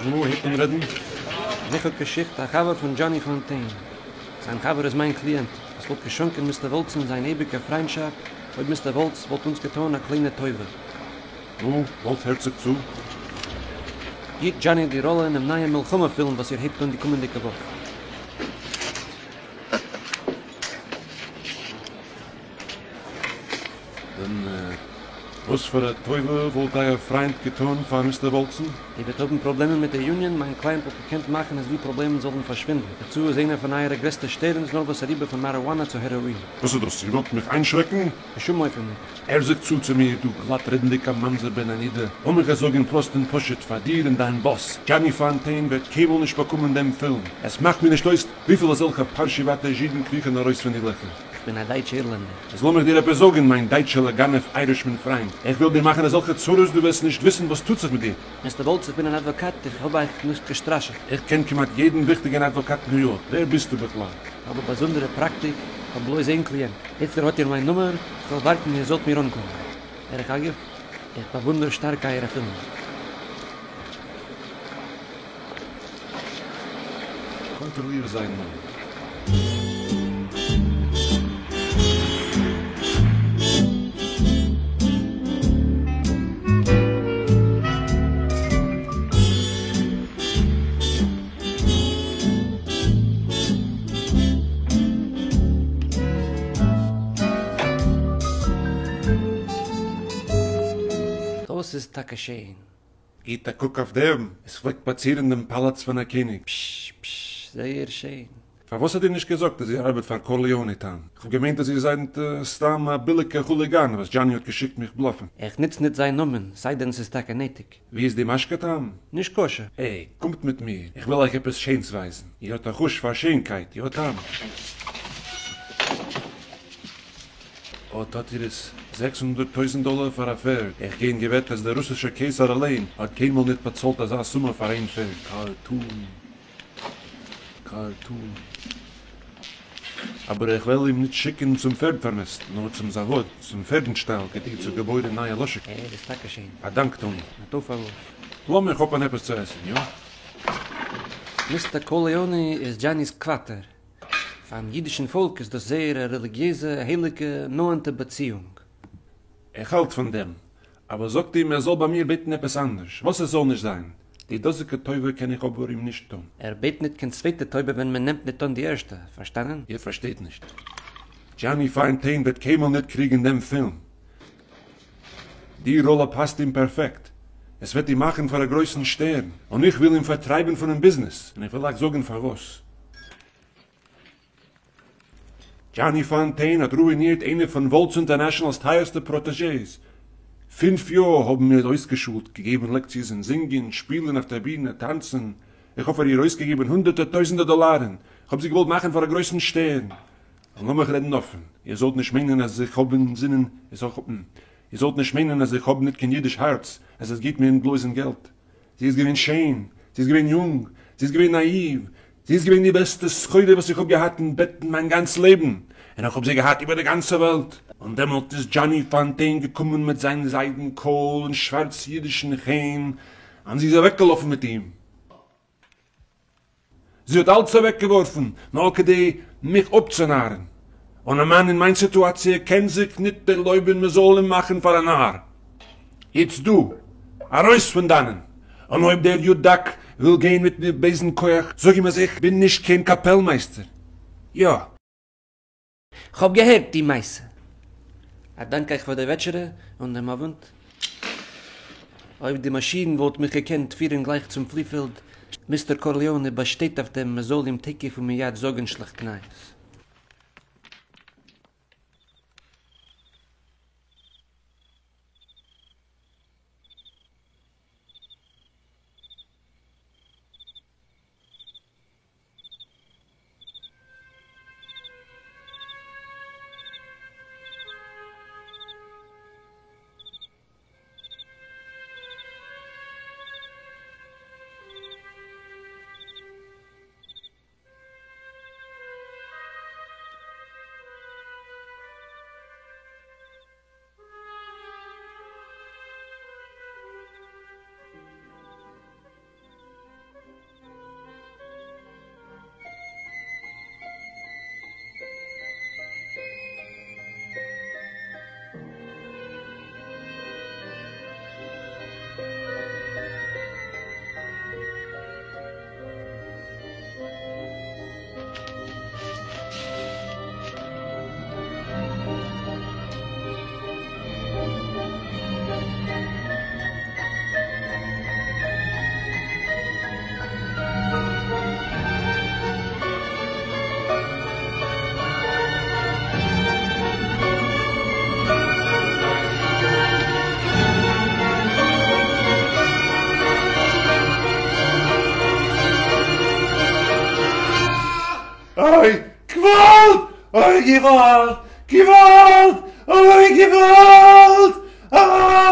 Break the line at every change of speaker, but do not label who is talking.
נו, הייבט אן רעדן.
מיך האט געשיקט א חבר פון דזשאני פאנטעין. זיין חבר איז מיין קליענט, וואס וואלט געשאנקען מיסטער וואלצן זיין אייביגע פריינטשאפט אויב מיסטער וואלץ וואלט אונז געטאן א קליינע טובה.
נו, וואלץ הערט זיך צו.
גיט דזשאני די ראלע אינעם נייעם מלחמה פילם וואס איר הייבט אן די קומענדיגע וואך.
דען וואס פאר א טובה וואלט אייער פריינט געטאן פאר מיסטער וואלצן?
איר וועט האבן פראבלעמען מיט די יוניאן, מיין קלייענט וואלט געקענט מאכן אז די פראבלעמען זאלן פארשווינדן. דערצו איז איינער פון אייערע גרעסטע שטערנס נארוואס אריבער פון מאריוואנא צו העראאין.
וואס איז דאס? איר ווילט מיך איינשרעקן?
בשום אופן ניט.
הער זיך צו צו מיר, דו גלאט רעדנדיקע ממזר בן הנידה, לאמיך עס זאגן פראסט און פשוט פאר דיר און דיין באס, דזשאני פאנטעין וועט קיינמאל נישט באקומען דעם פילם. עס מאכט מיר נישט אויס וויפיל אזעלכע פארשיוואטע זשידן קריכן ארויס פון די לעכער.
איך בין א דייטש אירלענדער.
איז לאמיך דיר עפעס זאגן, מיין דייטשעלע גנב איירישמען פריינט, איך וועל דיר מאכן אזעלכע צרות דו וועסט נישט וויסן וואס טוט זיך מיט דיר.
מיסטער וואלץ, איך בין אן אדוואקאט, איך האב אייך נישט געסטראשעט.
איך קען כמעט יעדן וויכטיגן אדוואקאט אין ניו יארק, ווער ביסטו בכלל?
איך האב א באזונדערע פראקטיק, איך האב בלויז איין קליענט. איצטער האט איר מיין נומער, איך וועל ווארטן איר זאלט מיר אנקומען. דרך אגב, איך באוואונדער שטארק אייערע פילמען.
קאנטראליר זיין מויל.
דאס איז טאקע שיין.
גיט א קוק אויף דעם, עס פלעגט באצירן דעם פאלאץ פון א קעניג.
פשש פשש, זייער שיין.
פארוואס האט איר נישט געזאגט אז איר ארבעט פאר קארליאני טאם? איך האב געמיינט אז איר זענט סתם א ביליגע כוליגאן וואס דזשאני האט געשיקט מיך בלאפן.
איך נוץ ניט זיין נאמען, סיידען ס'איז טאקע נעטיג.
ווי איז די משקה טאם?
נישקשה.
העי, קומט מיט מיר, איך וויל אייך עפעס שענס ווייזן. איר האט א חוש פאר שענקייט, יא טאם? אט האט איר עס, 600 טויזנט דאלאר פאר א פערד. איך גיי אין געוועט אז דער רוסישער קיסר אליין האט קיינמאל ניט באצאלט אזא סומע פאר איין פערד. קארטון. קארטון. אבער איך וועל אים ניט שיקן צום פערד פארמעסטן, נאר צום זאוואד, צום פערדנשטאל, כדי צו געבוירן נייע לאשיקן.
ער איז טאקע שיין.
א דאנק, טאני.
ניטא פארוואס.
לאמיר כאפן עפעס צו עסן, יא?
מיסטער קארליאני איז דזשאני'ס קוואטער. פארן אידישן פאלק איז דאס זייער א רעליגיעזע, הייליגע, נאענטע באציאונג.
איך האלט פון דעם. אבער זאגט אים ער זאל ביי מיר בעטן עפעס אנדערש, וואס עס זאל נישט זיין. די דאזיגע טובה קען איך אבער אים נישט טון.
ער בעט ניט קיין צווייטע טובה ווען מען נעמט ניט אן די ערשטע, פארשטאנען?
איר פארשטייט נישט. דזשאני פאנטעין וועט קיינמאל ניט קריגן דעם פילם. די ראלע פאסט אים פערפעקט. עס וועט אים מאכן פאר א גרויסן שטערן. און איך וויל אים פארטרייבן פונעם ביזנעס. און איך וועל אייך זאגן פארוואס. דזשאני פאנטעין האט רואינירט איינע פון וואלץ אינטערנעשאנעל'ס טייערסטע פראטעזשעס. פינף יאר האבן מיר אויסגעשולט, געגעבן לעקציעס אין זינגען, שפילן אויף דער בינע, טאנצן. איך האב פאר איר אויסגעגעבן הונדערטער טויזנטער דאלארן. איך האב זי געוואלט מאכן פאר א גרויסן שטערן. און לאמיך רעדן אפן, איר זאלט נישט מיינען אז איך האב אין זינען, איר זאלט נישט מיינען אז איך האב ניט קיין אידיש הארץ, אז עס גייט מיר בלויז אין געלט. זי איז געווען שיין, זי איז געווען יונג, זי איז געווען נאאיוו, זי איז געווען די בעסטע סחורה וואס איך האב געהאט אין בעטן מיין גאנץ לעבן, און איך האב זי געהאט איבער די גאנצע וועלט. און דעמאלט איז דזשאני פאנטעין געקומען מיט זיין זיידן קול און שווארץ אידישן חן, און זי איז אוועקגעלאפן מיט אים. זי האט אלץ אוועקגעווארפן נאר כדי מיך אפצונארן, און א מאן אין מיין סיטואציע קען זיך ניט ערלויבן מען זאל אים מאכן פאר א נאר. איצט דו, ארויס פון דאנען, און אויב דער יודאק וויל גיין מיט מיר בייזן כח, זאג אים אז איך בין נישט קיין קאפעלמייסטער. יא.
כ'האב געהערט די מעשה. א דאנק אייך פאר די וועטשערע און דעם אוונט. אויב די מאשין וואלט מיך געקענט פירן גלייך צום פליפעלד, מיסטער קארליאנע באשטייט אויף דעם מ'זאל אים תיכף ומיד זאגן שלעכט נייעס.
אוי גוואלד! אוי געוואלד! געוואלד! אוי געוואלד! אה!